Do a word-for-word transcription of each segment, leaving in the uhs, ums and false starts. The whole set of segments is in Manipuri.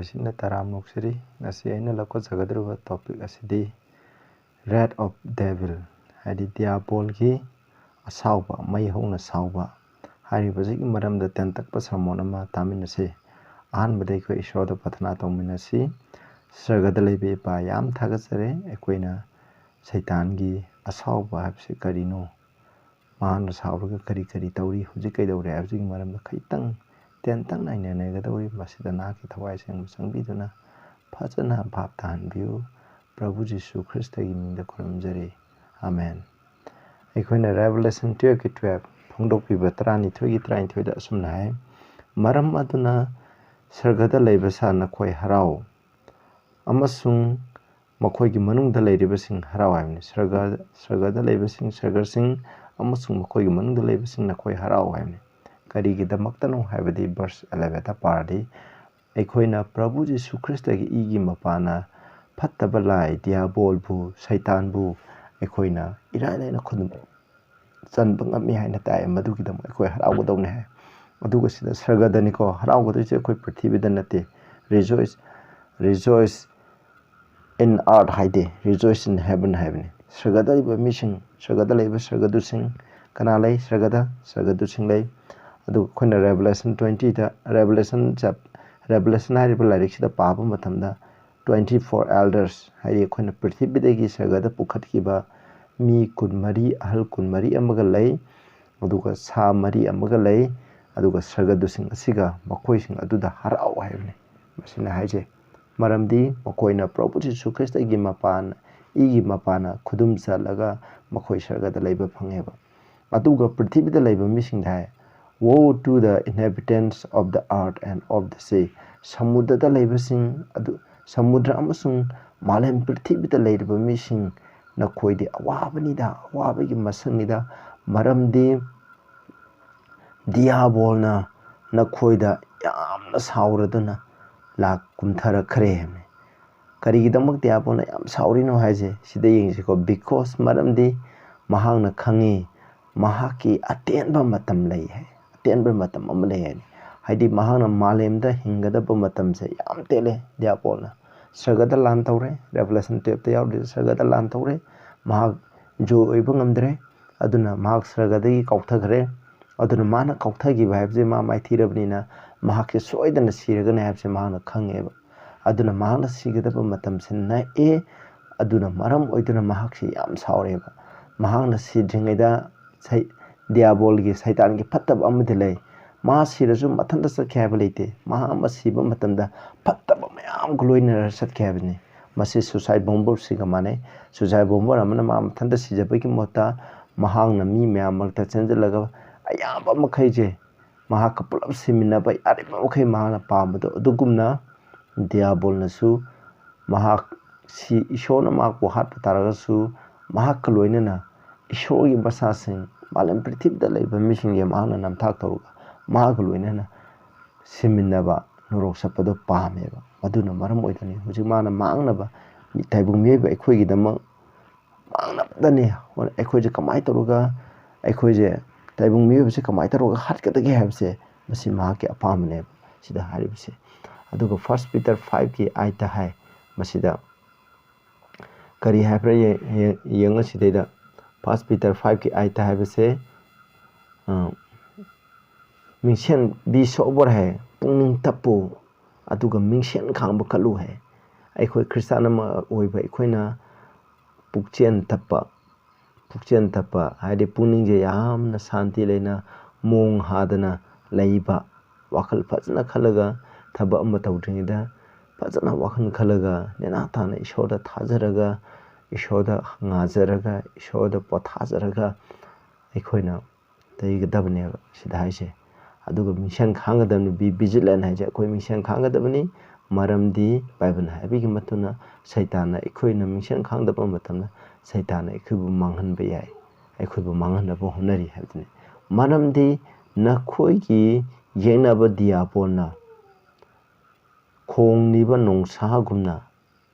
ꯁꯤꯅ ꯇꯔꯥꯝ ꯅꯣꯛꯆꯔꯤ꯫ ꯉꯁꯤ ꯑꯩꯅ ꯂꯧꯈꯠꯆꯒꯗꯧꯔꯤꯕ ꯇꯣꯄꯤꯛ ꯑꯁꯤꯗꯤ Wrath of Devil, ꯍꯥꯏꯗꯤ ꯗꯤꯌꯥꯕꯣꯜꯒꯤ ꯑꯁꯥꯎꯕ, ꯃꯩ ꯍꯧꯅ ꯁꯥꯎꯕ ꯍꯥꯏꯔꯤꯕꯁꯤꯒꯤ ꯃꯔꯝꯗ ꯇꯦꯟꯇꯛꯄ ꯁꯔꯃꯣꯟ ꯑꯃ ꯇꯥꯃꯤꯟꯅꯁꯤ꯫ ꯑꯍꯥꯟꯕꯗ ꯑꯩꯈꯣꯏ ꯏꯁꯣꯔꯗ ꯄ꯭ꯔꯊꯅꯥ ꯇꯧꯃꯤꯟꯅꯁꯤ꯫ ꯁꯔꯒꯗ ꯂꯩꯕ ꯏꯄꯥ, ꯌꯥꯝ ꯊꯥꯒꯠꯆꯔꯦ꯫ ꯑꯩꯈꯣꯏꯅ ꯁꯩꯇꯥꯟꯒꯤ ꯑꯁꯥꯎꯕ ꯍꯥꯏꯕꯁꯤ ꯀꯔꯤꯅꯣ, ꯃꯍꯥꯛꯅ ꯁꯥꯎꯔꯒ ꯀꯔꯤ ꯀꯔꯤ ꯇꯧꯔꯤ, ꯍꯧꯖꯤꯛ ꯀꯩꯗꯧꯔꯤ ꯍꯥꯏꯕꯁꯤꯒꯤ ꯃꯔꯝꯗ ꯈꯤꯇꯪ ꯇꯦꯟꯇꯛꯅ ꯅꯩꯅꯒꯗꯧꯔꯤ꯫ ꯃꯁꯤꯗ ꯅꯍꯥꯛꯀꯤ ꯊꯋꯥꯏ ꯑꯁꯦꯡꯕ ꯆꯪꯕꯤꯗꯨꯅ ꯐꯖꯅ ꯚꯥꯞ ꯇꯥꯍꯟꯕꯤꯌꯨ꯫ ꯄ꯭ꯔꯚꯨ ꯖꯤꯁꯨ ꯈ꯭ꯔꯤꯁꯇꯒꯤ ꯃꯤꯡꯗ ꯈꯨꯔꯨꯝꯖꯔꯤ, ꯑꯃꯦꯟ꯫ ꯑꯩꯈꯣꯏꯅ Revelation twelve ꯀꯤ twelve, ꯐꯣꯡꯗꯣꯛꯄꯤꯕ ꯇꯔꯥꯅꯤꯊꯣꯏꯒꯤ ꯇꯔꯥꯅꯤꯊꯣꯏꯗ ꯑꯁꯨꯝꯅ ꯍꯥꯏ, "ꯃꯔꯝ ꯑꯗꯨꯅ ꯁꯔꯒꯗ ꯂꯩꯕ ꯁꯥ ꯅꯈꯣꯏ ꯍꯔꯥꯎ, ꯑꯃꯁꯨꯡ ꯃꯈꯣꯏꯒꯤ ꯃꯅꯨꯡꯗ ꯂꯩꯔꯤꯕꯁꯤꯡ ꯍꯔꯥꯎ" ꯍꯥꯏꯕꯅꯤ꯫ ꯁꯔꯒ, ꯁꯔꯒꯗ ꯂꯩꯕꯁꯤꯡ, ꯁꯔꯒꯔꯁꯤꯡ ꯑꯃꯁꯨꯡ ꯃꯈꯣꯏꯒꯤ ꯃꯅꯨꯡꯗ ꯂꯩꯕꯁꯤꯡ ꯅꯈꯣꯏ ꯍꯔꯥꯎ ꯍꯥꯏꯕꯅꯤ꯫ ꯀꯔꯤꯒꯤꯗꯃꯛꯇꯅꯣ ꯍꯥꯏꯕꯗꯤ verse elevenꯗ ꯄꯥꯔꯗꯤ, ꯑꯩꯈꯣꯏꯅ ꯄ꯭ꯔꯚꯨ ꯖꯤꯁꯨ ꯈ꯭ꯔꯤꯁꯇꯒꯤ ꯏꯒꯤ ꯃꯄꯥꯅ ꯐꯠꯇꯕ ꯂꯥꯏ ꯗꯤꯌꯥꯕꯣꯜꯕꯨ, ꯁꯩꯇꯥꯟꯕꯨ ꯑꯩꯈꯣꯏꯅ ꯏꯔꯥꯏ ꯂꯥꯏꯅ ꯈꯨꯗꯨꯝ ꯆꯟꯕ ꯉꯝꯃꯤ ꯍꯥꯏꯅ ꯇꯥꯏ꯫ ꯃꯗꯨꯒꯤꯗꯃꯛ ꯑꯩꯈꯣꯏ ꯍꯔꯥꯎꯒꯗꯧꯅꯤ ꯍꯥꯏ꯫ ꯑꯗꯨꯒ ꯁꯤꯗ ꯁꯔꯒꯗꯅꯤꯀꯣ, ꯍꯔꯥꯎꯒꯗꯣꯏꯁꯦ ꯑꯩꯈꯣꯏ ꯄ꯭ꯔꯤꯊꯤꯕꯤꯗ ꯅꯠꯇꯦ꯫ "Rejoice, rejoice in earth" ꯍꯥꯏꯗꯦ, "Rejoice in heaven" ꯍꯥꯏꯕꯅꯤ꯫ ꯁꯔꯒꯗ ꯂꯩꯕ ꯃꯤꯁꯤꯡ, ꯁꯔꯒꯗ ꯂꯩꯕ ꯁꯔꯒꯗꯨꯁꯤꯡ ꯀꯅꯥ ꯂꯩ? ꯁꯔꯒꯗ ꯁꯔꯒꯗꯨꯁꯤꯡ ꯂꯩ꯫ ꯑꯗꯨꯒ ꯑꯩꯈꯣꯏꯅ Revelation twentyꯗ, Revelation chap-, Revelation ꯍꯥꯏꯔꯤꯕ ꯂꯥꯏꯔꯤꯛꯁꯤꯗ ꯄꯥꯕ ꯃꯇꯝꯗ, twenty four elders ꯍꯥꯏꯗꯤ ꯑꯩꯈꯣꯏꯅ ꯄ꯭ꯔꯤꯊꯤꯕꯤꯗꯒꯤ ꯁꯔꯒꯗ ꯄꯨꯈꯠꯈꯤꯕ ꯃꯤ ꯀꯨꯟꯃꯔꯤ, ꯑꯍꯜ ꯀꯨꯟꯃꯔꯤ ꯑꯃꯒ ꯂꯩ, ꯑꯗꯨꯒ ꯁꯥ ꯃꯔꯤ ꯑꯃꯒ ꯂꯩ, ꯑꯗꯨꯒ ꯁꯔꯒꯗꯨꯁꯤꯡ ꯑꯁꯤꯒ ꯃꯈꯣꯏꯁꯤꯡ ꯑꯗꯨꯗ ꯍꯔꯥꯎ ꯍꯥꯏꯕꯅꯤ꯫ ꯃꯁꯤꯅ ꯍꯥꯏꯖꯩ, ꯃꯔꯝꯗꯤ ꯃꯈꯣꯏꯅ ꯄ꯭ꯔꯚꯨ ꯖꯤꯁꯨ ꯈ꯭ꯔꯤꯁꯇꯒꯤ ꯃꯄꯥꯟ, ꯏꯒꯤ ꯃꯄꯥꯟꯅ ꯈꯨꯗꯨꯝ ꯆꯜꯂꯒ ꯃꯈꯣꯏ ꯁꯔꯒꯗ ꯂꯩꯕ ꯐꯪꯉꯦꯕ꯫ ꯑꯗꯨꯒ ꯄ꯭ꯔꯤꯊꯤꯕꯤꯗ ꯂꯩꯕ ꯃꯤꯁꯤꯡꯗ ꯍꯥꯏ, "Woe to the inhabitants of the earth and of the sea" ꯁꯃꯨꯗ꯭ꯔꯗ ꯂꯩꯕꯁꯤꯡ ꯑꯗꯨ, ꯁꯃꯨꯗ꯭ꯔ ꯑꯃꯁꯨꯡ ꯃꯥꯂꯦꯝ ꯄ꯭ꯔꯤꯊꯤꯕꯤꯗ ꯂꯩꯔꯤꯕ ꯃꯤꯁꯤꯡ, ꯅꯈꯣꯏꯗꯤ ꯑꯋꯥꯕꯅꯤꯗ, ꯑꯋꯥꯕꯒꯤ ꯃꯁꯛꯅꯤꯗ, ꯃꯔꯝꯗꯤ ꯗꯤꯌꯥꯕꯣꯜꯅ ꯅꯈꯣꯏꯗ ꯌꯥꯝꯅ ꯁꯥꯎꯔꯗꯨꯅ ꯂꯥꯛ ꯀꯨꯝꯊꯔꯛꯈ꯭ꯔꯦ ꯍꯥꯏꯕꯅꯤ꯫ ꯀꯔꯤꯒꯤꯗꯃꯛ ꯗꯤꯌꯥꯕꯣꯜꯅ ꯌꯥꯝ ꯁꯥꯎꯔꯤꯅꯣ ꯍꯥꯏꯁꯦ ꯁꯤꯗ ꯌꯦꯡꯁꯤꯀꯣ꯫ Because, ꯃꯔꯝꯗꯤ ꯃꯍꯥꯛꯅ ꯈꯪꯉꯤ ꯃꯍꯥꯛꯀꯤ ꯑꯇꯦꯟꯕ ꯃꯇꯝ ꯂꯩ ꯍꯥꯏ, ꯑꯇꯦꯟꯕ ꯃꯇꯝ ꯑꯃ ꯂꯩ ꯍꯥꯏꯅꯤ꯫ ꯍꯥꯏꯗꯤ ꯃꯍꯥꯛꯅ ꯃꯥꯂꯦꯝꯗ ꯍꯤꯡꯒꯗꯕ ꯃꯇꯝꯁꯦ ꯌꯥꯝ ꯇꯦꯜꯂꯦ꯫ ꯗꯤꯌꯥꯕꯣꯜꯅ ꯁꯔꯒꯗ ꯂꯥꯟ ꯇꯧꯔꯦ, ꯔꯦꯚꯦꯂꯦꯁꯟ ꯇꯨꯌꯦꯜꯞꯇ ꯌꯥꯎꯔꯤꯁꯦ, ꯁꯔꯒꯗ ꯂꯥꯟ ꯇꯧꯔꯦ, ꯃꯍꯥꯛ ꯖꯣꯏ ꯑꯣꯏꯕ ꯉꯝꯗ꯭ꯔꯦ꯫ ꯑꯗꯨꯅ ꯃꯍꯥꯛ ꯁꯔꯒꯗꯒꯤ ꯀꯥꯎꯊꯈ꯭ꯔꯦ꯫ ꯑꯗꯨꯅ ꯃꯥꯅ ꯀꯥꯎꯊꯈꯤꯕ ꯍꯥꯏꯕꯁꯦ ꯃꯥ ꯃꯥꯏꯊꯤꯔꯕꯅꯤꯅ ꯃꯍꯥꯛꯁꯦ ꯁꯣꯏꯗꯅ ꯁꯤꯔꯒꯅꯤ ꯍꯥꯏꯕꯁꯦ ꯃꯍꯥꯛꯅ ꯈꯪꯉꯦꯕ꯫ ꯑꯗꯨꯅ ꯃꯍꯥꯛꯅ ꯁꯤꯒꯗꯕ ꯃꯇꯝꯁꯦ ꯅꯛꯑꯦ꯫ ꯑꯗꯨꯅ ꯃꯔꯝ ꯑꯣꯏꯗꯨꯅ ꯃꯍꯥꯛꯁꯤ ꯌꯥꯝ ꯁꯥꯎꯔꯦꯕ꯫ ꯃꯍꯥꯛꯅ ꯁꯤꯗ꯭ꯔꯤꯉꯩꯗ ꯁꯩ-, ꯗꯤꯌꯥꯕꯣꯜꯒꯤ, ꯁꯩꯇꯥꯟꯒꯤ ꯐꯠꯇꯕ ꯑꯃꯗꯤ ꯂꯩ꯫ ꯃꯥ ꯁꯤꯔꯁꯨ ꯃꯊꯟꯇ ꯆꯠꯈꯤ ꯍꯥꯏꯕ ꯂꯩꯇꯦ꯫ ꯃꯍꯥꯛ ꯑꯃ ꯁꯤꯕ ꯃꯇꯝꯗ ꯐꯠꯇꯕ ꯃꯌꯥꯝꯒ ꯂꯣꯏꯅꯔ ꯆꯠꯈꯤ ꯍꯥꯏꯕꯅꯤ꯫ ꯃꯁꯤ ꯁꯨꯁꯥꯏꯠ ꯕꯣꯝꯕꯔꯁꯤꯒ ꯃꯥꯟꯅꯩ꯫ ꯁꯨꯁꯥꯏꯠ ꯕꯣꯝꯕꯔ ꯑꯃꯅ ꯃꯥ ꯃꯊꯟꯇ ꯁꯤꯖꯕꯒꯤ ꯃꯍꯨꯠꯇ ꯃꯍꯥꯛꯅ ꯃꯤ ꯃꯌꯥꯝ ꯃꯔꯛꯇ ꯆꯦꯟꯁꯤꯜꯂꯒ ꯑꯌꯥꯝꯕ ꯃꯈꯩꯁꯦ ꯃꯍꯥꯛꯀ ꯄꯨꯂꯞ ꯁꯤꯃꯤꯟꯅꯕ ꯌꯥꯔꯤꯕ ꯃꯈꯩ ꯃꯍꯥꯛꯅ ꯄꯥꯝꯕꯗꯣ꯫ ꯑꯗꯨꯒꯨꯝꯅ ꯗꯤꯌꯥꯕꯣꯜꯅꯁꯨ ꯃꯍꯥꯛ ꯁꯤ, ꯏꯁꯣꯔꯅ ꯃꯍꯥꯛꯄꯨ ꯍꯥꯠꯄ ꯇꯥꯔꯒꯁꯨ ꯃꯍꯥꯛꯀ ꯂꯣꯏꯅꯅ ꯏꯁꯣꯔꯒꯤ ꯃꯆꯥꯁꯤꯡ, ꯃꯥꯂꯦꯝ ꯄ꯭ꯔꯤꯊꯤꯕꯤꯗ ꯂꯩꯕ ꯃꯤꯁꯤꯡꯁꯦ ꯃꯍꯥꯛꯅ ꯅꯝꯊꯥꯛ ꯇꯧꯔꯒ ꯃꯍꯥꯛꯀ ꯂꯣꯏꯅꯅ ꯁꯤꯃꯤꯟꯅꯕ, ꯅꯣꯔꯣꯛ ꯆꯠꯄꯗꯣ ꯄꯥꯝꯃꯦꯕ꯫ ꯃꯗꯨꯅ ꯃꯔꯝ ꯑꯣꯏꯗꯨꯅ ꯍꯧꯖꯤꯛ ꯃꯥꯅ ꯃꯥꯡꯅꯕ, ꯇꯥꯏꯕꯪ ꯃꯤꯑꯣꯏꯕ ꯑꯩꯈꯣꯏꯒꯤꯗꯃꯛ ꯃꯥꯡꯅꯕꯗꯅꯦ꯫ ꯑꯩꯈꯣꯏꯁꯦ ꯀꯃꯥꯏꯅ ꯇꯧꯔꯒ, ꯑꯩꯈꯣꯏꯁꯦ, ꯇꯥꯏꯕꯪ ꯃꯤꯑꯣꯏꯕꯁꯦ ꯀꯃꯥꯏꯅ ꯇꯧꯔꯒ ꯍꯥꯠꯀꯗꯒꯦ ꯍꯥꯏꯕꯁꯦ ꯃꯁꯤ ꯃꯍꯥꯛꯀꯤ ꯑꯄꯥꯝꯕꯅꯦꯕ ꯁꯤꯗ ꯍꯥꯏꯔꯤꯕꯁꯦ꯫ ꯑꯗꯨꯒ ꯐꯥꯔꯁ ꯄꯤꯇꯔ ꯐꯥꯏꯚꯀꯤ ꯑꯥꯏꯠꯇ ꯍꯥꯏ, ꯃꯁꯤꯗ ꯀꯔꯤ ꯍꯥꯏꯕ꯭ꯔꯥ ꯌꯦ-, ꯌꯦ-, ꯌꯦꯡꯉꯣ ꯁꯤꯗꯩꯗ꯫ ꯐꯥꯔꯁ ꯄꯤꯇꯔ ꯐꯥꯏꯚꯀꯤ ꯑꯥꯏꯠꯇ ꯍꯥꯏꯕꯁꯦ, ꯑ, ꯃꯤꯡꯁꯦꯟꯕꯤ ꯁꯣꯕꯔ ꯍꯥꯏ, ꯄꯨꯛꯅꯤꯡ ꯇꯞꯄꯨ, ꯑꯗꯨꯒ ꯃꯤꯡꯁꯦꯟ ꯈꯥꯡꯕ ꯀꯜꯂꯨ ꯍꯥꯏ꯫ ꯑꯩꯈꯣꯏ ꯈ꯭ꯔꯤꯁꯇꯥꯟ ꯑꯃ ꯑꯣꯏꯕ ꯑꯩꯈꯣꯏꯅ ꯄꯨꯛꯆꯦꯜ ꯇꯞꯄ, ꯄꯨꯛꯆꯦꯜ ꯇꯞꯄ ꯍꯥꯏꯗꯤ ꯄꯨꯛꯅꯤꯡꯁꯦ ꯌꯥꯝꯅ ꯁꯥꯟꯇꯤ ꯂꯩꯅ, ꯃꯣꯡ ꯍꯥꯗꯅ ꯂꯩꯕ, ꯋꯥꯈꯜ ꯐꯖꯅ ꯈꯜꯂꯒ ꯊꯕꯛ ꯑꯃ ꯇꯧꯗ꯭ꯔꯤꯉꯩꯗ ꯐꯖꯅ ꯋꯥꯈꯜ ꯈꯜꯂꯒ ꯅꯦꯅꯥ ꯇꯥꯅ ꯏꯁꯣꯔꯗ ꯊꯥꯖꯔꯒ, ꯏꯁꯣꯔꯗ ꯉꯥꯖꯔꯒ, ꯏꯁꯣꯔꯗ ꯄꯣꯊꯥꯖꯔꯒ ꯑꯩꯈꯣꯏꯅ ꯂꯩꯒꯗꯕꯅꯦꯕ ꯁꯤꯗ ꯍꯥꯏꯁꯦ꯫ ꯑꯗꯨꯒ ꯃꯤꯡꯁꯦꯟ ꯈꯥꯡꯒꯗꯕꯅꯤ, be vigilant ꯍꯥꯏꯁꯦ ꯑꯩꯈꯣꯏ ꯃꯤꯡꯁꯦꯟ ꯈꯥꯡꯒꯗꯕꯅꯤ꯫ ꯃꯔꯝꯗꯤ ꯕꯥꯏꯕꯜꯅ ꯍꯥꯏꯕꯤꯈꯤꯕ ꯃꯇꯨꯡꯗ ꯁꯩꯇꯥꯟꯅ ꯑꯩꯈꯣꯏꯅ ꯃꯤꯡꯁꯦꯟ ꯈꯥꯡꯗꯕ ꯃꯇꯝꯗ ꯁꯩꯇꯥꯟꯅ ꯑꯩꯈꯣꯏꯕꯨ ꯃꯥꯡꯍꯟꯕ ꯌꯥꯏ, ꯑꯩꯈꯣꯏꯕꯨ ꯃꯥꯡꯍꯟꯅꯕ ꯍꯣꯠꯅꯔꯤ ꯍꯥꯏꯕꯗꯨꯅꯤ꯫ ꯃꯔꯝꯗꯤ ꯅꯈꯣꯏꯒꯤ ꯌꯦꯛꯅꯕ ꯗꯤꯌꯥꯕꯣꯟꯅ ꯈꯣꯡꯂꯤꯕ ꯅꯣꯡꯁꯥꯒꯨꯝꯅ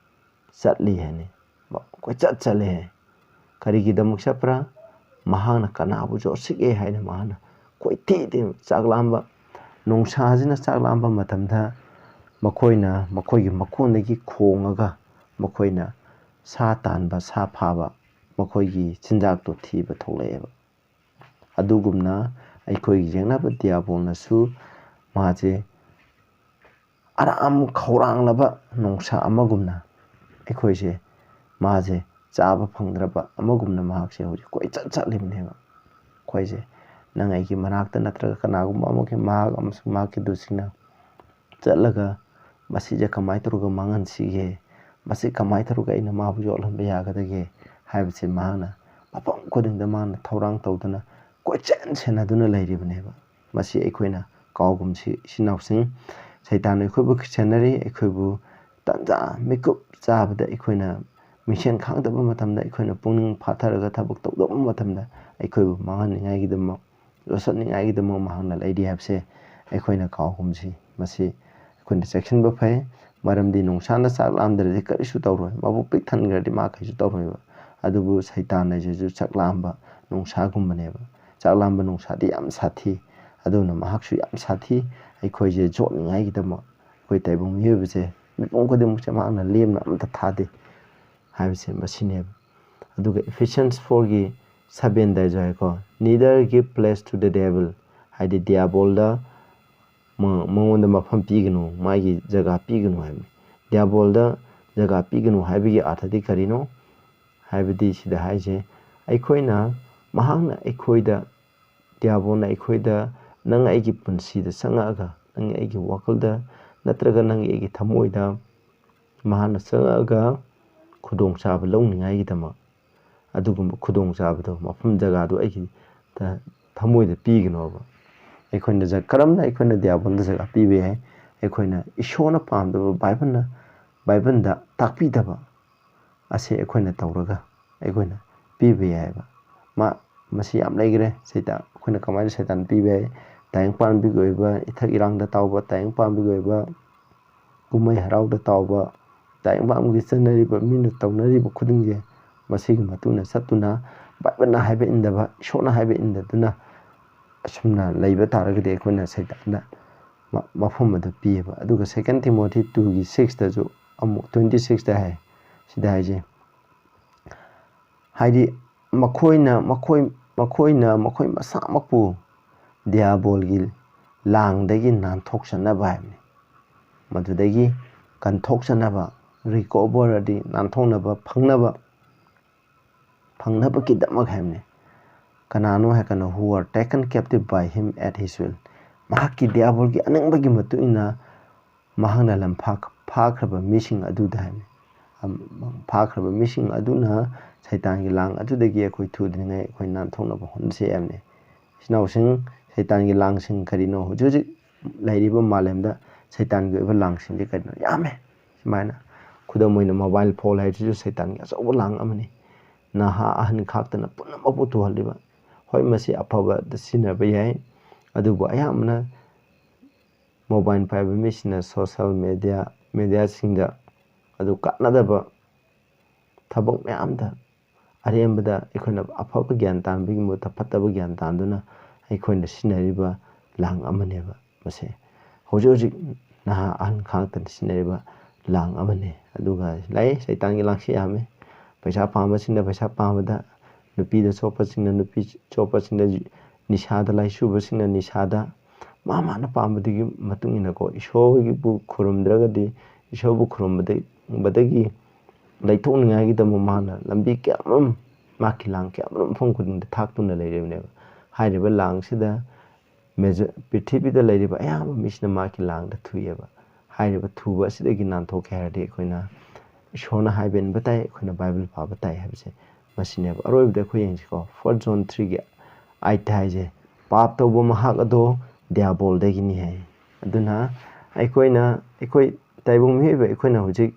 ꯆꯠꯂꯤ ꯍꯥꯏꯅꯤ꯫ ꯀꯣꯏꯆꯠ ꯆꯠꯂꯦ ꯍꯥꯏ꯫ ꯀꯔꯤꯒꯤꯗꯃꯛ ꯆꯠꯄ꯭ꯔꯥ? ꯃꯍꯥꯛꯅ ꯀꯅꯥꯕꯨ ꯌꯣꯠꯁꯤꯒꯦ ꯍꯥꯏꯅ ꯃꯍꯥꯛꯅ ꯀꯣꯏꯊꯤ ꯊꯤ-, ꯆꯥꯛ ꯂꯥꯝꯕ, ꯅꯣꯡꯁꯥꯁꯤꯅ ꯆꯥꯛ ꯂꯥꯝꯕ ꯃꯇꯝꯗ ꯃꯈꯣꯏꯅ ꯃꯈꯣꯏꯒꯤ ꯃꯀꯣꯟꯗꯒꯤ ꯈꯣꯡꯉꯒ ꯃꯈꯣꯏꯅ ꯁꯥ ꯇꯥꯟꯕ, ꯁꯥ ꯐꯥꯕ, ꯃꯈꯣꯏꯒꯤ ꯆꯤꯟꯖꯥꯛꯇꯣ ꯊꯤꯕ ꯊꯣꯛꯂꯛꯑꯦꯕ꯫ ꯑꯗꯨꯒꯨꯝꯅ ꯑꯩꯈꯣꯏꯒꯤ ꯌꯦꯛꯅꯕ ꯗꯤꯌꯥꯕꯣꯜꯅꯁꯨ ꯃꯥꯁꯦ ꯑꯔꯥꯝ ꯈꯧꯔꯥꯡꯂꯕ ꯅꯣꯡꯁꯥ ꯑꯃꯒꯨꯝꯅ ꯑꯩꯈꯣꯏꯁꯦ, ꯃꯥꯁꯦ ꯆꯥꯕ ꯐꯪꯗ꯭ꯔꯕ ꯑꯃꯒꯨꯝꯅ ꯃꯍꯥꯛꯁꯦ ꯍꯧꯖꯤꯛ ꯀꯣꯏꯆꯠ ꯆꯠꯂꯤꯕꯅꯦꯕ꯫ ꯑꯩꯈꯣꯏꯁꯦ, ꯅꯪ ꯑꯩꯒꯤ ꯃꯅꯥꯛꯇ ꯅꯠꯇ꯭ꯔꯒ ꯀꯅꯥꯒꯨꯝꯕ ꯑꯃꯒꯤ ꯃꯍꯥꯛ ꯑꯃꯁꯨꯡ ꯃꯍꯥꯛꯀꯤ ꯗꯨꯁꯤꯡꯅ ꯆꯠꯂꯒ ꯃꯁꯤꯁꯦ ꯀꯃꯥꯏꯅ ꯇꯧꯔꯒ ꯃꯥꯡꯍꯟꯁꯤꯒꯦ, ꯃꯁꯤ ꯀꯃꯥꯏꯅ ꯇꯧꯔꯒ ꯑꯩꯅ ꯃꯥꯕꯨ ꯌꯣꯛꯍꯟꯕ ꯌꯥꯒꯗꯒꯦ ꯍꯥꯏꯕꯁꯦ ꯃꯍꯥꯛꯅ ꯃꯐꯝ ꯈꯨꯗꯤꯡꯗ ꯃꯥꯅ ꯊꯧꯔꯥꯡ ꯇꯧꯗꯨꯅ ꯀꯣꯏꯆꯦꯟ ꯁꯦꯟꯅꯗꯨꯅ ꯂꯩꯔꯤꯕꯅꯦꯕ꯫ ꯃꯁꯤ ꯑꯩꯈꯣꯏꯅ ꯀꯥꯎꯒꯨꯝꯁꯤ, ꯏꯆꯤꯟ ꯏꯅꯥꯎꯁꯤꯡ꯫ ꯁꯩꯇꯥꯟꯅ ꯑꯩꯈꯣꯏꯕꯨ ꯁꯦꯟꯅꯔꯤ, ꯑꯩꯈꯣꯏꯕꯨ ꯇꯟꯖꯥ ꯃꯤꯀꯨꯞ ꯆꯥꯕꯗ ꯑꯩꯈꯣꯏꯅ ꯃꯤꯡꯁꯦꯟ ꯈꯥꯡꯗꯕ ꯃꯇꯝꯗ, ꯑꯩꯈꯣꯏꯅ ꯄꯨꯛꯅꯤꯡ ꯐꯥꯊꯔꯒ ꯊꯕꯛ ꯇꯧꯗꯕ ꯃꯇꯝꯗ ꯑꯩꯈꯣꯏꯕꯨ ꯃꯥꯡꯍꯟꯅꯤꯡꯉꯥꯏꯒꯤꯗꯃꯛ, ꯌꯣꯠꯁꯤꯟꯅꯤꯡꯉꯥꯏꯒꯤꯗꯃꯛ ꯃꯍꯥꯛꯅ ꯂꯩꯔꯤ ꯍꯥꯏꯕꯁꯦ ꯑꯩꯈꯣꯏꯅ ꯀꯥꯎꯒꯨꯝꯁꯤ꯫ ꯃꯁꯤ ꯑꯩꯈꯣꯏꯅ ꯆꯦꯛꯁꯤꯟꯕ ꯐꯩ, ꯃꯔꯝꯗꯤ ꯅꯣꯡꯁꯥꯅ ꯆꯥꯛ ꯂꯥꯝꯗ꯭ꯔꯗꯤ ꯀꯔꯤꯁꯨ ꯇꯧꯔꯣꯏ, ꯃꯕꯨꯛ ꯄꯤꯛ ꯊꯟꯈ꯭ꯔꯗꯤ ꯃꯥ ꯀꯩꯁꯨ ꯇꯧꯔꯣꯏꯕ꯫ ꯑꯗꯨꯕꯨ ꯁꯩꯇꯥꯟ ꯍꯥꯏꯁꯤꯁꯨ ꯆꯥꯛ ꯂꯥꯝꯕ ꯅꯣꯡꯁꯥꯒꯨꯝꯕꯅꯦꯕ꯫ ꯆꯥꯛ ꯂꯥꯝꯕ ꯅꯣꯡꯁꯥꯗꯤ ꯌꯥꯝ ꯁꯥꯊꯤ, ꯑꯗꯨꯅ ꯃꯍꯥꯛꯁꯨ ꯌꯥꯝ ꯁꯥꯊꯤ꯫ ꯑꯩꯈꯣꯏꯁꯦ ꯌꯣꯠꯅꯤꯡꯉꯥꯏꯒꯤꯗꯃꯛ ꯑꯩꯈꯣꯏ ꯇꯥꯏꯕꯪ ꯃꯤꯑꯣꯏꯕꯁꯦ ꯃꯤꯄꯨꯝ ꯈꯨꯗꯤꯡꯃꯛꯁꯦ ꯃꯍꯥꯛꯅ ꯂꯦꯝꯅ ꯑꯝꯇ ꯊꯥꯗꯦ ꯍꯥꯏꯕꯁꯦ ꯃꯁꯤꯅꯦꯕ꯫ ꯑꯗꯨꯒ Ephesians fourꯒꯤ sevenꯗꯁꯨ ꯍꯥꯏꯀꯣ, "Neither give place to the devil", ꯍꯥꯏꯗꯤ ꯗꯤꯌꯥꯕꯣꯜꯗ ꯃ-, ꯃꯉꯣꯟꯗ ꯃꯐꯝ ꯄꯤꯒꯅꯨ, ꯃꯥꯒꯤ ꯖꯒꯥ ꯄꯤꯒꯅꯨ ꯍꯥꯏꯕꯅꯤ꯫ ꯗꯤꯌꯥꯕꯣꯜꯗ ꯖꯒꯥ ꯄꯤꯒꯅꯨ ꯍꯥꯏꯕꯒꯤ ꯑꯥꯔꯊꯗꯤ ꯀꯔꯤꯅꯣ? ꯍꯥꯏꯕꯗꯤ ꯁꯤꯗ ꯍꯥꯏꯁꯦ, ꯑꯩꯈꯣꯏꯅ, ꯃꯍꯥꯛꯅ ꯑꯩꯈꯣꯏꯗ, ꯗꯤꯌꯥꯕꯣꯜꯅ ꯑꯩꯈꯣꯏꯗ, ꯅꯪ ꯑꯩꯒꯤ ꯄꯨꯟꯁꯤꯗ ꯆꯪꯉꯛꯑꯒ, ꯅꯪ ꯑꯩꯒꯤ ꯋꯥꯈꯜꯗ ꯅꯠꯇ꯭ꯔꯒ ꯅꯪ ꯑꯩꯒꯤ ꯊꯃꯣꯏꯗ ꯃꯍꯥꯛꯅ ꯆꯪꯉꯛꯑꯒ ꯈꯨꯗꯣꯡꯆꯥꯕ ꯂꯧꯅꯤꯡꯉꯥꯏꯒꯤꯗꯃꯛ, ꯑꯗꯨꯒꯨꯝꯕ ꯈꯨꯗꯣꯡꯆꯥꯕꯗꯣ, ꯃꯐꯝ ꯖꯒꯥꯗꯣ ꯑꯩꯒꯤ ꯊ-, ꯊꯃꯣꯏꯗ ꯄꯤꯒꯅꯣꯕ꯫ ꯑꯩꯈꯣꯏꯅ ꯖ-, ꯀꯔꯝꯅ ꯑꯩꯈꯣꯏꯅ ꯗꯤꯌꯥꯕꯣꯜꯗ ꯖꯒꯥ ꯄꯤꯕ ꯌꯥꯏ? ꯑꯩꯈꯣꯏꯅ ꯏꯁꯣꯔꯅ ꯄꯥꯝꯗꯕ, ꯕꯥꯏꯕꯜꯅ, ꯕꯥꯏꯕꯜꯗ ꯇꯥꯛꯄꯤꯗꯕ ꯑꯁꯤ ꯑꯩꯈꯣꯏꯅ ꯇꯧꯔꯒ ꯑꯩꯈꯣꯏꯅ ꯄꯤꯕ ꯌꯥꯏꯑꯕ꯫ ꯃꯥ, ꯃꯁꯤ ꯌꯥꯝ ꯂꯩꯈ꯭ꯔꯦ꯫ ꯁꯩꯇꯥꯟ, ꯑꯩꯈꯣꯏꯅ ꯀꯃꯥꯏꯅ ꯁꯩꯇꯥꯟ ꯄꯤꯕ ꯌꯥꯏ? ꯇꯥꯏꯕꯪ ꯄꯥꯟꯕꯒꯤ ꯑꯣꯏꯕ, ꯏꯊꯛ ꯏꯔꯥꯡꯗ ꯇꯥꯎꯕ, ꯇꯥꯏꯕꯪ ꯄꯥꯟꯕꯒꯤ ꯑꯣꯏꯕ ꯀꯨꯝꯍꯩ ꯍꯔꯥꯎꯗ ꯇꯥꯎꯕ, ꯇꯥꯏꯕꯪ ꯄꯥꯟꯕꯒꯤ ꯆꯠꯅꯔꯤꯕ, ꯃꯤꯅ ꯇꯧꯅꯔꯤꯕ ꯈꯨꯗꯤꯡꯁꯦ ꯃꯁꯤꯒꯤ ꯃꯇꯨꯡ ꯏꯟꯅ ꯆꯠꯇꯨꯅ, ꯕꯥꯏꯕꯜꯅ ꯍꯥꯏꯕ ꯏꯟꯗꯕ, ꯏꯁꯣꯔꯅ ꯍꯥꯏꯕ ꯏꯟꯗꯗꯨꯅ ꯑꯁꯨꯝꯅ ꯂꯩꯕ ꯇꯥꯔꯒꯗꯤ ꯑꯩꯈꯣꯏꯅ ꯁꯩꯇꯥꯟꯗ ꯃꯐꯝ ꯑꯗꯨ ꯄꯤꯌꯦꯕ꯫ ꯑꯗꯨꯒ Second Timothy two ꯒꯤ six ꯇꯁꯨ ꯑꯃꯨꯛ twenty six ꯇ ꯍꯥꯏ, ꯁꯤꯗ ꯍꯥꯏꯁꯦ, ꯍꯥꯏꯗꯤ ꯃꯈꯣꯏꯅ ꯃꯈꯣꯏ ꯃꯈꯣꯏꯅ ꯃꯈꯣꯏ ꯃꯁꯥꯃꯛꯄꯨ ꯗꯤꯌꯥꯕꯣꯜꯒꯤ ꯂꯥꯡꯗꯒꯤ ꯅꯥꯟꯊꯣꯛꯆꯅꯕ ꯍꯥꯏꯕꯅꯤ꯫ ꯃꯗꯨꯗꯒꯤ ꯀꯟꯊꯣꯛꯆꯅꯕ, ꯔꯤꯀꯣꯚꯔ ꯑꯗꯤ ꯅꯥꯟꯊꯣꯛꯅꯕ, ꯐꯪꯅꯕ, ꯐꯪꯅꯕꯒꯤꯗꯃꯛ ꯍꯥꯏꯕꯅꯤ꯫ ꯀꯅꯥꯅꯣ ꯍꯥꯏꯔꯀꯥꯟꯗ, "Who are taken captive by him at his will"꯫ ꯃꯍꯥꯛꯀꯤ ꯗꯤꯌꯥꯕꯣꯜꯒꯤ ꯑꯅꯤꯡꯕꯒꯤ ꯃꯇꯨꯡ ꯏꯟꯅ ꯃꯍꯥꯛꯅ ꯂꯝꯐꯥ-, ꯐꯥꯈ꯭ꯔꯕ ꯃꯤꯁꯤꯡ ꯑꯗꯨꯗ ꯍꯥꯏꯕꯅꯤ꯫ ꯑꯝ, ꯐꯥꯈ꯭ꯔꯕ ꯃꯤꯁꯤꯡ ꯑꯗꯨꯅ ꯁꯩꯇꯥꯟꯒꯤ ꯂꯥꯡ ꯑꯗꯨꯗꯒꯤ ꯑꯩꯈꯣꯏ ꯊꯨꯗ꯭ꯔꯤꯉꯩ ꯑꯩꯈꯣꯏ ꯅꯥꯟꯊꯣꯛꯅꯕ ꯍꯣꯠꯅꯁꯤ ꯍꯥꯏꯕꯅꯤ꯫ ꯏꯆꯤꯟ ꯏꯅꯥꯎꯁꯤꯡ, ꯁꯩꯇꯥꯟꯒꯤ ꯂꯥꯡꯁꯤꯡ ꯀꯔꯤꯅꯣ? ꯍꯧꯖꯤꯛ ꯍꯧꯖꯤꯛ ꯂꯩꯔꯤꯕ ꯃꯥꯂꯦꯝꯗ ꯁꯩꯇꯥꯟꯒꯤ ꯑꯣꯏꯕ ꯂꯥꯡꯁꯤꯡꯁꯦ ꯀꯔꯤꯅꯣ? ꯌꯥꯝꯃꯦ꯫ ꯁꯨꯃꯥꯏꯅ ꯈꯨꯗꯝ ꯑꯣꯏꯅ mobile phone ꯍꯥꯏꯕꯁꯤꯁꯨ ꯁꯩꯇꯥꯟꯒꯤ ꯑꯆꯧꯕ ꯂꯥꯡ ꯑꯃꯅꯤ꯫ ꯅꯍꯥ ꯑꯍꯟ ꯈꯥꯛꯇꯅ ꯄꯨꯝꯅꯃꯛꯄꯨ ꯊꯨꯍꯜꯂꯤꯕ꯫ ꯍꯣꯏ, ꯃꯁꯤ ꯑꯐꯕꯗ ꯁꯤꯖꯤꯟꯅꯕ ꯌꯥꯏ, ꯑꯗꯨꯕꯨ ꯑꯌꯥꯝꯕꯅ mobile ꯄꯥꯏꯕ ꯃꯤꯁꯤꯡꯅ social media, mediaꯁꯤꯡꯗ ꯑꯗꯨ ꯀꯥꯟꯅꯗꯕ ꯊꯕꯛ ꯃꯌꯥꯝꯗ, ꯑꯔꯦꯝꯕꯗ ꯑꯩꯈꯣꯏꯅ ꯑꯐꯕ ꯒ꯭ꯌꯥꯟ ꯇꯥꯟꯕꯒꯤ ꯃꯍꯨꯠꯇ ꯐꯠꯇꯕ ꯒ꯭ꯌꯥꯟ ꯇꯥꯟꯗꯨꯅ ꯑꯩꯈꯣꯏꯅ ꯁꯤꯖꯤꯟꯅꯔꯤꯕ ꯂꯥꯡ ꯑꯃꯅꯦꯕ ꯃꯁꯦ꯫ ꯍꯧꯖꯤꯛ ꯍꯧꯖꯤꯛ ꯅꯍꯥ ꯑꯍꯟ ꯈꯥꯛꯇꯅ ꯁꯤꯖꯤꯟꯅꯔꯤꯕ ꯂꯥꯡ ꯑꯃꯅꯤ꯫ ꯑꯗꯨꯒ ꯂꯩ, ꯁꯩꯇꯥꯟꯒꯤ ꯂꯥꯡꯁꯤ ꯌꯥꯝꯃꯤ꯫ ꯄꯩꯁꯥ ꯄꯥꯝꯕꯁꯤꯡꯅ ꯄꯩꯁꯥ ꯄꯥꯝꯕꯗ, ꯅꯨꯄꯤꯗ ꯆꯣꯞꯄꯁꯤꯡꯅ ꯅꯨꯄꯤ ꯆꯣꯞꯄꯁꯤꯡꯗ, ꯅꯤꯁꯥꯗ ꯂꯥꯏꯆꯨꯕꯁꯤꯡꯅ ꯅꯤꯁꯥꯗ, ꯃꯥ ꯃꯥꯅ ꯄꯥꯝꯕꯗꯨꯒꯤ ꯃꯇꯨꯡ ꯏꯟꯅꯀꯣ, ꯏꯁꯣꯔꯒꯤꯕꯨ ꯈꯨꯔꯨꯝꯗ꯭ꯔꯒꯗꯤ, ꯏꯁꯣꯔꯕꯨ ꯈꯨꯔꯨꯝꯕꯗꯒꯤ ꯂꯩꯊꯣꯛꯅꯤꯡꯉꯥꯏꯒꯤꯗꯃꯛ ꯃꯥꯅ ꯂꯝꯕꯤ ꯀꯌꯥꯃꯔꯨꯝ, ꯃꯥꯒꯤ ꯂꯥꯡ ꯀꯌꯥꯃꯔꯨꯝ ꯃꯐꯝ ꯈꯨꯗꯤꯡꯗ ꯊꯥꯛꯇꯨꯅ ꯂꯩꯔꯤꯕꯅꯦꯕ꯫ ꯍꯥꯏꯔꯤꯕ ꯂꯥꯡꯁꯤꯗ ꯃꯦꯖ-, ꯄ꯭ꯔꯤꯊꯤꯕꯤꯗ ꯂꯩꯔꯤꯕ ꯑꯌꯥꯝꯕ ꯃꯤꯁꯤꯅ ꯃꯥꯒꯤ ꯂꯥꯡꯗ ꯊꯨꯏꯑꯕ꯫ ꯍꯥꯏꯔꯤꯕ ꯊꯨꯕ ꯑꯁꯤꯗꯒꯤ ꯅꯥꯟꯊꯣꯛꯀꯦ ꯍꯥꯏꯔꯗꯤ ꯑꯩꯈꯣꯏꯅ ꯏꯁꯣꯔꯅ ꯍꯥꯏꯕ ꯏꯟꯕ ꯇꯥꯏ, ꯑꯩꯈꯣꯏꯅ ꯕꯥꯏꯕꯜ ꯄꯥꯕ ꯇꯥꯏ ꯍꯥꯏꯕꯁꯦ ꯃꯁꯤꯅꯦꯕ꯫ ꯑꯔꯣꯏꯕꯗ ꯑꯩꯈꯣꯏ ꯌꯦꯡꯁꯤꯀꯣ, First John three ꯒꯤ eight ꯍꯥꯏꯁꯦ, "ꯄꯥꯞ ꯇꯧꯕ ꯃꯍꯥꯛ ꯑꯗꯣ ꯗꯤꯌꯥꯕꯣꯜꯗꯒꯤꯅꯤ" ꯍꯥꯏ꯫ ꯑꯗꯨꯅ ꯑꯩꯈꯣꯏꯅ, ꯑꯩꯈꯣꯏ ꯇꯥꯏꯕꯪ ꯃꯤꯑꯣꯏꯕ ꯑꯩꯈꯣꯏꯅ ꯍꯧꯖꯤꯛ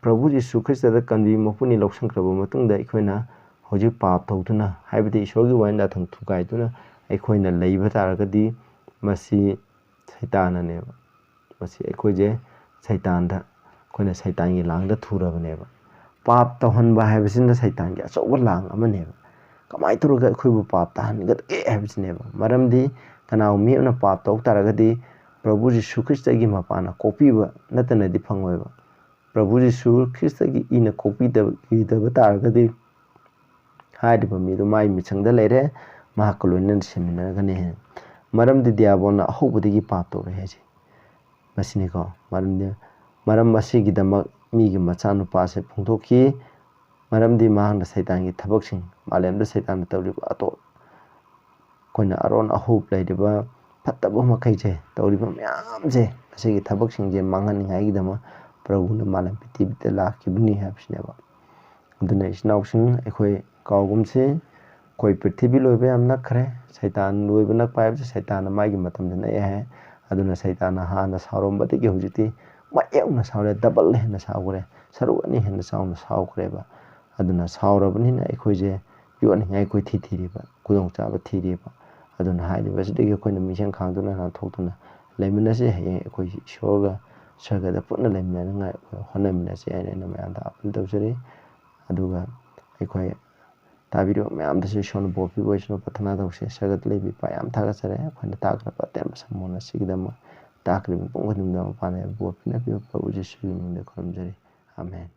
ꯄ꯭ꯔꯚꯨ ꯖꯤꯁꯨ ꯈ꯭ꯔꯤꯁꯇꯗ ꯀꯟꯕꯤ ꯃꯄꯨꯅꯤ ꯂꯧꯁꯤꯟꯈ꯭ꯔꯕ ꯃꯇꯨꯡꯗ, ꯑꯩꯈꯣꯏꯅ ꯍꯧꯖꯤꯛ ꯄꯥꯞ ꯇꯧꯗꯨꯅ, ꯍꯥꯏꯕꯗꯤ ꯏꯁꯣꯔꯒꯤ ꯋꯥꯌꯦꯜ ꯌꯥꯊꯪ ꯊꯨꯒꯥꯏꯗꯨꯅ ꯑꯩꯈꯣꯏꯅ ꯂꯩꯕ ꯇꯥꯔꯒꯗꯤ, ꯃꯁꯤ ꯁꯩꯇꯥꯟꯅꯅꯦꯕ꯫ ꯃꯁꯤ ꯑꯩꯈꯣꯏꯁꯦ ꯁꯩꯇꯥꯟꯗ, ꯑꯩꯈꯣꯏꯅ ꯁꯩꯇꯥꯟꯒꯤ ꯂꯥꯡꯗ ꯊꯨꯔꯕꯅꯦꯕ꯫ ꯄꯥꯞ ꯇꯧꯍꯟꯕ ꯍꯥꯏꯕꯁꯤꯅ ꯁꯩꯇꯥꯟꯒꯤ ꯑꯆꯧꯕ ꯂꯥꯡ ꯑꯃꯅꯦꯕ꯫ ꯀꯃꯥꯏꯅ ꯇꯧꯔꯒ ꯑꯩꯈꯣꯏꯕꯨ ꯄꯥꯞ ꯇꯥꯍꯟꯒꯗꯒꯦ ꯍꯥꯏꯕꯁꯤꯅꯦꯕ꯫ ꯃꯔꯝꯗꯤ ꯀꯅꯥꯒꯨꯝꯕ ꯃꯤ ꯑꯃꯅ ꯄꯥꯞ ꯇꯧ ꯇꯥꯔꯒꯗꯤ, ꯄ꯭ꯔꯚꯨ ꯖꯤꯁꯨ ꯈ꯭ꯔꯤꯁꯇꯒꯤ ꯃꯄꯥꯅ ꯀꯣꯛꯄꯤꯕ ꯅꯠꯇꯅꯗꯤ ꯐꯪꯉꯣꯏꯕ꯫ ꯄ꯭ꯔꯚꯨ ꯖꯤꯁꯨ ꯈ꯭ꯔꯤꯁꯇꯒꯤ ꯏꯅ ꯀꯣꯛꯄꯤꯗꯕ ꯇꯥꯔꯒꯗꯤ ꯍꯥꯏꯔꯤꯕ ꯃꯤꯗꯨ ꯃꯥꯏ ꯃꯤꯆꯪꯗ ꯂꯩꯔꯦ, ꯃꯍꯥꯛꯀ ꯂꯣꯏꯅꯅ ꯁꯤꯃꯤꯟꯅꯔꯒꯅꯤ꯫ ꯃꯔꯝꯗꯤ ꯗꯤꯌꯥꯕꯣꯟꯅ ꯑꯍꯧꯕꯗꯒꯤ ꯄꯥꯞ ꯇꯧꯔꯦ ꯍꯥꯏꯁꯦ ꯃꯁꯤꯅꯤꯀꯣ꯫ ꯃꯔꯝꯗꯤ, ꯃꯔꯝ ꯑꯁꯤꯒꯤꯗꯃꯛ ꯃꯤꯒꯤ ꯃꯆꯥꯅꯨꯄꯥꯁꯦ ꯐꯣꯡꯗꯣꯛꯈꯤ꯫ ꯃꯔꯝꯗꯤ ꯃꯍꯥꯛꯅ ꯁꯩꯇꯥꯟꯒꯤ ꯊꯕꯛꯁꯤꯡ, ꯃꯥꯂꯦꯝꯗ ꯁꯩꯇꯥꯟꯅ ꯇꯧꯔꯤꯕ ꯑꯇꯣꯞ-, ꯑꯩꯈꯣꯏꯅ ꯑꯔꯣꯟ ꯑꯍꯧꯕ ꯂꯩꯔꯤꯕ ꯐꯠꯇꯕ ꯃꯈꯩꯁꯦ, ꯇꯧꯔꯤꯕ ꯃꯌꯥꯝꯁꯦ, ꯑꯁꯤꯒꯤ ꯊꯕꯛꯁꯤꯡꯁꯦ ꯃꯥꯡꯍꯟꯅꯤꯡꯉꯥꯏꯒꯤꯗꯃꯛ ꯄ꯭ꯔꯚꯨꯅ ꯃꯥꯂꯦꯝ ꯄ꯭ꯔꯤꯊꯤꯕꯤꯗ ꯂꯥꯛꯈꯤꯕꯅꯤ ꯍꯥꯏꯕꯁꯤꯅꯦꯕ꯫ ꯑꯗꯨꯅ ꯏꯆꯤꯟ ꯏꯅꯥꯎꯁꯤꯡ, ꯑꯩꯈꯣꯏ ꯀꯥꯎꯒꯨꯝꯁꯤ, ꯑꯩꯈꯣꯏ ꯄ꯭ꯔꯤꯊꯤꯕꯤ ꯂꯣꯏꯕ ꯌꯥꯝ ꯅꯛꯈ꯭ꯔꯦ꯫ ꯁꯩꯇꯥꯟ ꯂꯣꯏꯕ ꯅꯛꯄ ꯍꯥꯏꯕꯁꯦ ꯁꯩꯇꯥꯟꯅ ꯃꯥꯒꯤ ꯃꯇꯝꯗ ꯅꯛꯑꯦ ꯍꯥꯏ꯫ ꯑꯗꯨꯅ ꯁꯩꯇꯥꯟꯅ ꯍꯥꯟꯅ ꯁꯥꯎꯔꯝꯕꯗꯒꯤ ꯍꯧꯖꯤꯛꯇꯤ ꯃꯥꯌꯣꯛꯅ ꯁꯥꯎꯔꯦ, ꯗꯕꯜ ꯍꯦꯟꯅ ꯁꯥꯎꯈ꯭ꯔꯦ, ꯁꯔꯨꯛ ꯑꯅꯤ ꯍꯦꯟꯅ ꯆꯥꯎꯅ ꯁꯥꯎꯈ꯭ꯔꯦꯕ꯫ ꯑꯗꯨꯅ ꯁꯥꯎꯔꯕꯅꯤꯅ ꯑꯩꯈꯣꯏꯁꯦ ꯌꯣꯠꯅꯤꯡꯉꯥꯏ ꯑꯩꯈꯣꯏ ꯊꯤ ꯊꯤꯔꯤꯕ, ꯈꯨꯗꯣꯡꯆꯥꯕ ꯊꯤꯔꯤꯕ꯫ ꯑꯗꯨꯅ ꯍꯥꯏꯔꯤꯕꯁꯤꯗꯒꯤ ꯑꯩꯈꯣꯏꯅ ꯃꯤꯡꯁꯦꯜ ꯈꯥꯡꯗꯨꯅ ꯅꯥꯟꯊꯣꯛꯇꯨꯅ ꯂꯩꯃꯤꯟꯅꯁꯤ꯫ ꯍꯌꯦꯡ ꯑꯩꯈꯣꯏ ꯏꯁꯣꯔꯒ ꯁꯔꯒꯗ ꯄꯨꯟꯅ ꯂꯩꯃꯤꯟꯅꯅꯤꯡꯉꯥꯏ ꯑꯩꯈꯣꯏ ꯍꯣꯠꯅꯃꯤꯟꯅꯁꯤ ꯍꯥꯏꯅ ꯑꯩꯅ ꯃꯌꯥꯝꯗ ꯑꯥꯄꯤꯜ ꯇꯧꯖꯔꯤ꯫ ꯑꯗꯨꯒ ꯑꯩꯈꯣꯏ ꯇꯥꯕꯤꯔꯤꯕ ꯃꯌꯥꯝꯗꯁꯨ ꯏꯁꯣꯔꯅ ꯕꯣꯔ ꯄꯤꯕ ꯑꯣꯏꯁꯅꯨ꯫ ꯄ꯭ꯔꯊꯅꯥ ꯇꯧꯁꯤ꯫ ꯁꯔꯒꯗ ꯂꯩꯕ ꯏꯄꯥ, ꯌꯥꯝ ꯊꯥꯒꯠꯆꯔꯦ꯫ ꯑꯩꯈꯣꯏꯅ ꯇꯥꯈ꯭ꯔꯕ ꯑꯇꯦꯟꯕ ꯁꯃꯣꯟ ꯑꯁꯤꯒꯤꯗꯃꯛ ꯇꯥꯈ꯭ꯔꯤꯕ ꯃꯤꯄꯨꯝ ꯈꯨꯗꯤꯡꯃꯛ ꯃꯄꯥꯟꯅ ꯕꯣꯔ ꯄꯤꯅꯕꯤꯌꯨ꯫ ꯄ꯭ꯔꯚꯨ ꯖꯤꯁꯨꯒꯤ ꯃꯤꯡꯗ ꯈꯨꯔꯨꯝꯖꯔꯤ꯫ ꯑꯥꯃꯦꯟ꯫